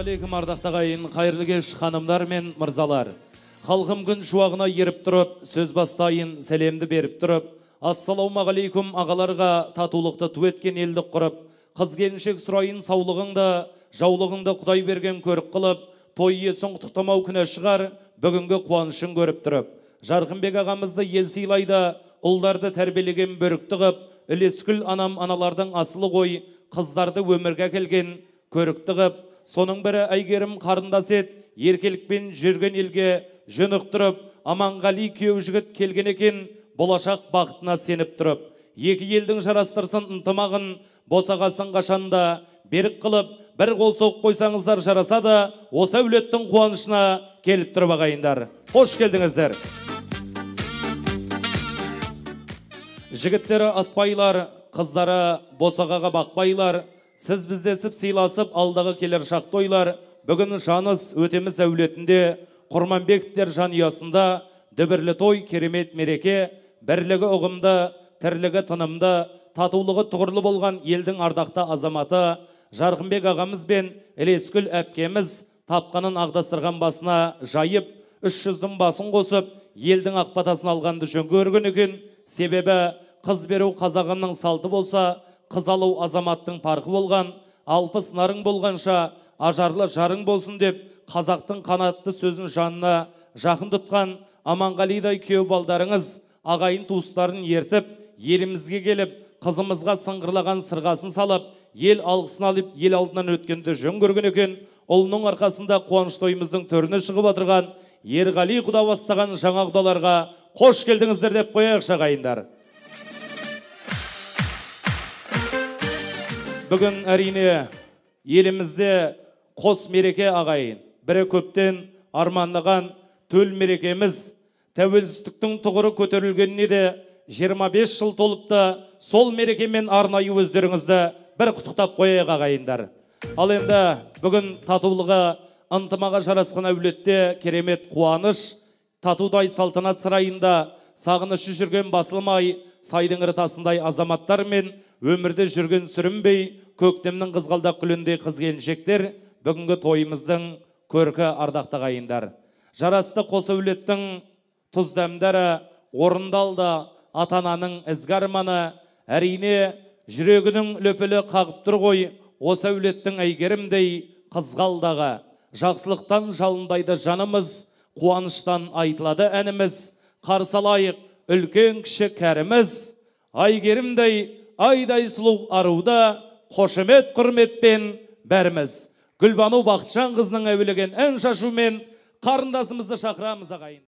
Ассалаумағалейкум, ардақты ағайын, қайырлы кеш ханымдар мен мырзалар. Халқым күн шуағына еріп тұрып, сөз бастайын, сәлемді беріп тұрып, ассалаумағалейкум ағаларға татулықты ту еткен елді құрып, қыз келіншек сұрайын саулығыңды, жаулығыңды Құдай берген көрік қылып, той иесін құттықтамау күнә шығар, бүгінгі қуанышын көріп тұрып. Жарқынбек ағамызды ел сыйлайды, ұлдарды тәрбиелеген бөрікті қып, Үлескүл анам аналардың асылы ғой, қыздарды өмірге әкелген көрікті қып, соның бірі Әйгерім қарындас ет, еркелікпен жүрген елге жөн ұқтырып, Аманғали күйеу жігіт келген екен, болашақ бақытына сеніп тұрып. Екі елдің жарастырсын ынтымағын, босағасын қашанда берік қылып, бір қол соғып қойсаңыздар жарасады, осы әулеттің қуанышына келіп тұрып ағайындар. Қош келдіңіздер. Жігіттері атпайлар, қыздары босағаға бақпайлар, сіз біздесіп сыйласып алдағы келер шақ тойлар, бүгін Жаныс Өтеміс әулетінде Құрманбековтер жанұясында дүбірлі той, керемет мереке, бірлігі ұғымды, тірлігі тынымды, татулығы тұғырлы болған елдің ардақты азаматы Жарқынбек ағамыз бен Елескүл әпкеміз тапқанын ағдастырған басына жайып, 300-дің басын қосып, елдің ақ батасын алғанды жөн көрген екен. Себебі қыз беру қазағының салты болса, қыз алу азаматтың парқы болған, 60 нарың болғанша ажарлы жарың болсын деп қазақтың қанатты сөзін жанына жақын тұтқан Аманғалидай күйеу балдарыңыз ағайын туыстарын ертіп, елімізге келіп, қызымызға сыңғырлаған сырғасын салып, ел алғысын алып, ел алдынан өткенді жөн көрген екен. Ұлының арқасында қуаныш тойымыздың төріне шығып отырған Ерғали құда бастаған жаңа құдаларға қош келдіңіздер деп қояйықшы ағайындар. Бүгін әрине елімізде қос мереке ағайын. Бірі көптен армандаған төл мерекеміз, тәуелсіздіктің тұғыры көтерілгеніне де 25 жыл толыпты. Сол мерекемен арнайы өздеріңізді бір құттықтап қояйық ағайындар. Ал енді бүгін татулығы ынтымаға жарасқан әулетте керемет қуаныш, татудай салтанат сарайында сағынышы жүрген басылмай, сайдың ірі азаматтар мен өмірде жүрген сүрінбей, көктемнің қызғалдақ гүліндей қыз келіншектер бүгінгі тойымыздың көркі ардақты ағайындар. Жарасты қос әулеттің тұз дәмдері орындалды, ата-ананың ізгі арманы, әрине жүрегінің лүпілі қағып тұр ғой, осы әулеттің Әйгерімдей қызғалдағы. Жақсылықтан жалындайды жанымыз, қуаныштан айтылады әніміз, қарсы алайық үлкен кіші кәріміз, Әйгерімдей айдай сұлу аруда қошемет құрметпен бәріміз. Гүлбану Бақытжан қызының әуелеген ән шашумен қарындасымызды шақырамыз ағайын.